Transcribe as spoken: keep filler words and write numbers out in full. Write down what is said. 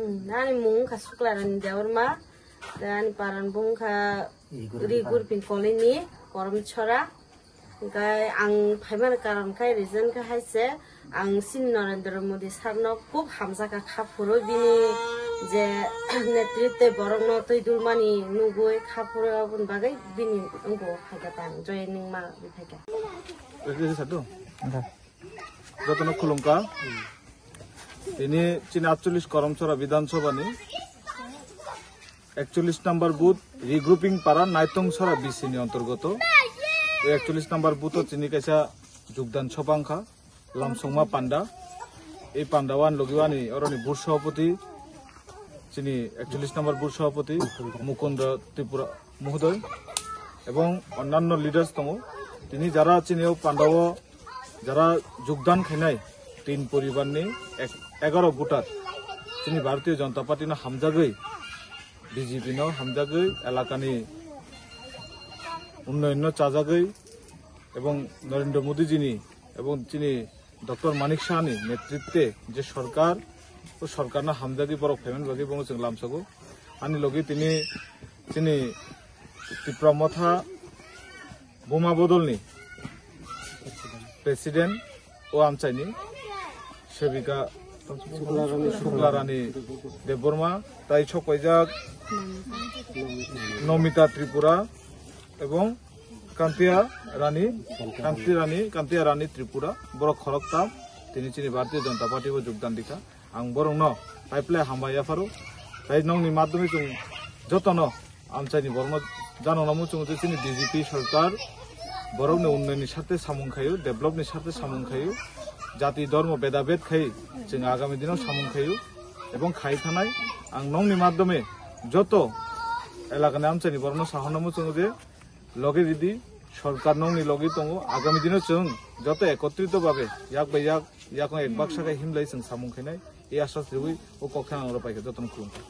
Ani mung wngkha Suklarani Debbarma, tei ani paran bo wngkha Rigurping Colony, Koromchora. Hingke ang phaimani karon khe reason khe hai se, ang chini Narendra Modi sir no khub hamjakha kha phuru bini je netritwe borokno twi dulmani nugwi kha phuru aboni bagwi bini wngkha phaikha tang joining ma phaikha. Jotono khulumkha. Tini chini atchollish Koromchora Bidhan Sabha ni ekchollish number booth, Regrouping Para, Naitong Sora B C ni antargoto. Ei ekchollish number booth o chini kaisa jogdan sabha wngkha, Lamsongma Panda. Ei panda o ani logi o ani oroni booth sabhapati, chini ekchollish number booth sabhapati Mukunda Tripura mohodoy ebong onnanno leaders tongo. Tini jara chini o panda o jara jogdan khainai tin poribar ni ek-, egaro voter chini Bharatiya Janata Party no hamjagwi, B J P no hamjagwi, elakani unnoyon no chajagwi ebong Narendra Modi ji ni ebong chini Doctor Manik Saha ni netritwe je sorkar, o sorkar no hamjagwi borok phaimani bagwi bono chwng lamsogo. Ani logi tini chini Tipra Motha Buma Bodol ni President o amchaini Sevika Sukla Rani Debbarma, tai sok paijak Nomita Tripura ebong Kantiya Rani, Kanti Rani, Kantiya Rani Tripura, borok khoroktham tini chini Bharatiya Janata Party o jogdan dikha. Ang borokno taiple hambai yapharo. Tai nongni madhyome chwng jotono amchaini borokno janano muchungo je chini B J P sorkar borokni unnayonni sarthe samung khaio, developni sarthe samung khaio, jati dhormo bedabed khai chwng agami dino samung khaio ebong khai thanai. Ang nongni madhyome joto elakani amchaini borokno sahorna muchungo je loge ridi, sorkar nongni loge tongo, agami dino chwng joto ekotrito bhabe yak bai yak, yakung ek baksa khai himlai chwng samung khainai, ei asas riwi o kok khe ang oro paikha jotono khulumkha.